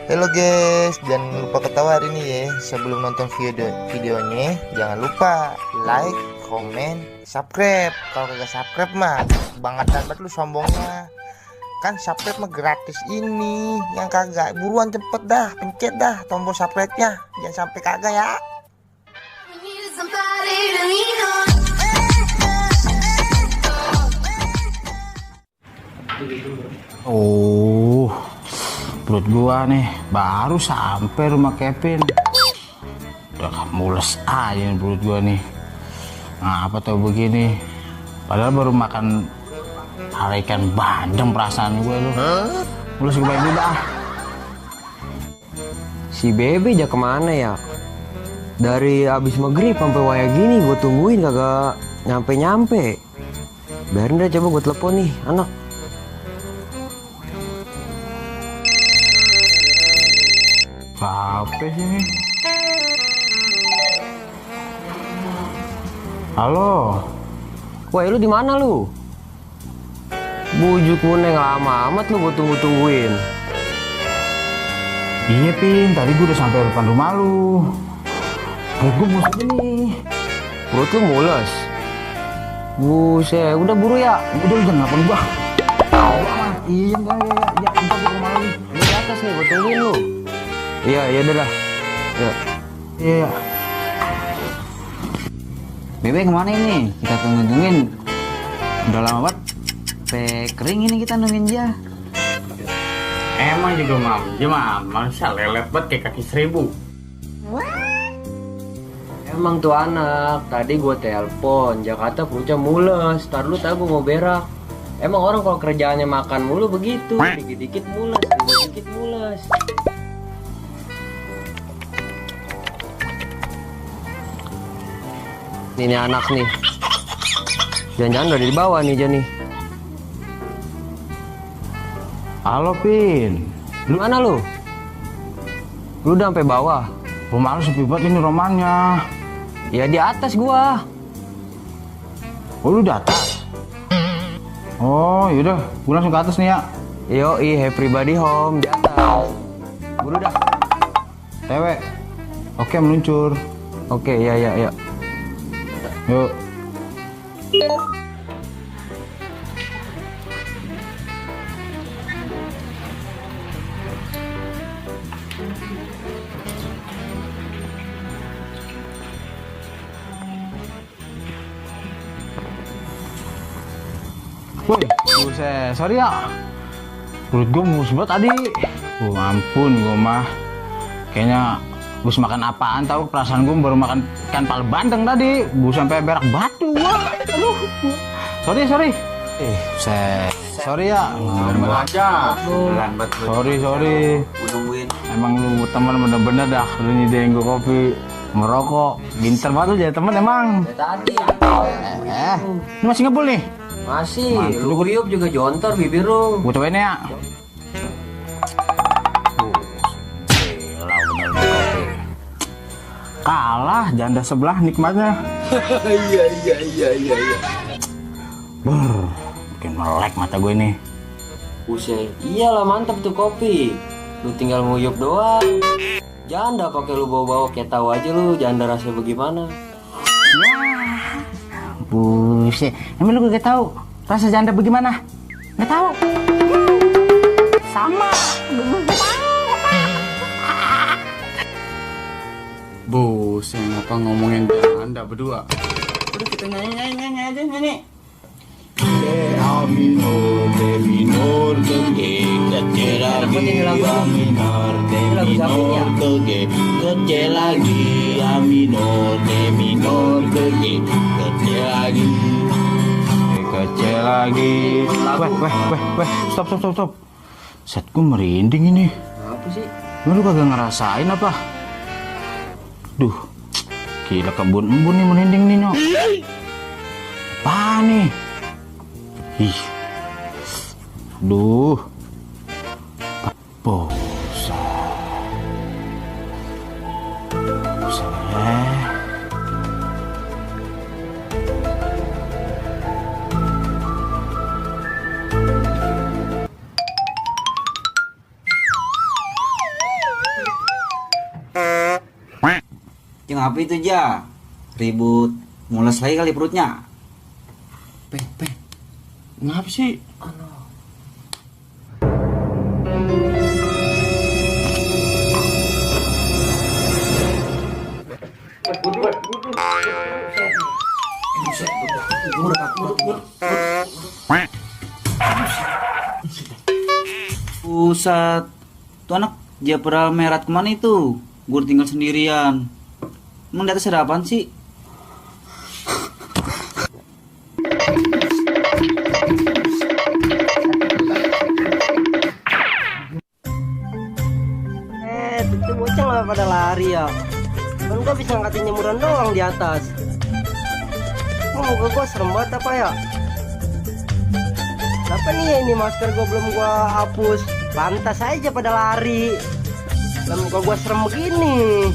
Halo guys, jangan lupa ketawa hari ini ya. Sebelum nonton videonya, jangan lupa like, komen, subscribe. Kalau kagak subscribe mah bangetan banget lu sombongnya. Kan subscribe mah gratis ini. Yang kagak buruan cepet dah, pencet dah tombol subscribe-nya. Jangan sampai kagak ya. Oh, perut gua nih baru sampai rumah Kevin. Udah mules aja nih perut gua nih. Ngapa tau begini? Padahal baru makan ikan bandeng perasaan gua lu. Mules gue baik udah. Si Bebe aja kemana ya? Dari abis maghrib sampai waya gini gue tungguin kagak nyampe. Biarin deh, coba gue telepon nih anak. Apa sih ini? Halo. Woi, lu di mana lu? Bujuk kuning lama amat lu gue tungguin. Iya Pin, tadi gue udah sampai depan rumah lu. Perut gue mules nih. Perut lu mules? Buset, udah buru ya? Udah jangan nelfon gua. Iya, entar gua ke rumah lu. Lu di atas nih, gue tungguin lu. Iya, dah. Ya. Iya. Bebe kemana ini? Kita tungguin. Udah lama banget. Sampai kering ini kita nungguin dia. Emang juga masa lelet banget kayak kaki seribu. Emang tuh anak, tadi gue telepon, Jakarta perutnya mules. Ntar lu tahu gue mau berak. Emang orang kalau kerjaannya makan mulu begitu, dikit-dikit mules, dikit-dikit mules. Ini anak nih, jangan-jangan udah di bawah nih Jani. Halo Pin. Lu mana lu? Lu udah sampai bawah? Rumah lu sepi banget ini romannya. Ya di atas gua. Oh lu di atas? Oh yaudah, gue langsung ke atas nih ya. Yoi, everybody home di atas. Buru dah. TW. Oke meluncur. Oke, ya. Yuk. Woi, buset, sorry ya. Perut gue mulus banget tadi. Ampun, gue mah kayaknya bus makan apaan tahu, perasaan gue baru makan ikan pal bandeng tadi. Bus sampai berak batu gua. Aduh. Sorry. Buset. Sorry ya. aja. Lambat Sorry. Nungguin. Emang lu teman bener-bener dah. Lu nyediain gue kopi, ngerokok. Pinter banget lu jadi teman emang. Tadi. Ini masih ngebul nih. Masih, Mantap. lu guyup juga jontor bibir lu. Gue cobain ya. Gila bener nih kopi. Kalah janda sebelah nikmatnya. Iya. Bikin melek mata gue ini. Buset, iyalah mantap tuh kopi. Lu tinggal nguyup doang. Janda pakai lu bawa-bawa kayak tahu aja lu janda rasanya bagaimana. Buset, emang lu gak tahu rasa janda bagaimana? Gak tahu. Sama. Bos, yang apa ngomongin Anda berdua? Udah kita nyanyi aja nyanyi. Kecil lagi. Weh, stop. Set gue merinding ini. Apa sih? Lu kagak ngerasain apa? Duh, gila kebun embun nih merinding nih nyok. Apa nih? Ih, duh, bosan. Yang apa itu Ja? Ribut mules lagi kali perutnya. Pe, ngapa sih? Pusat. Tuh anak Japra merat kemana itu? Gue tinggal sendirian. Emang di atas ada apaan sih? Itu bocah nggak pada lari ya? Kan gua bisa ngangkatin jemuran doang di atas. Muka gua serem banget apa ya? Kenapa nih ya ini masker gua belum gua hapus? Pantas aja pada lari. Dan muka gua serem begini.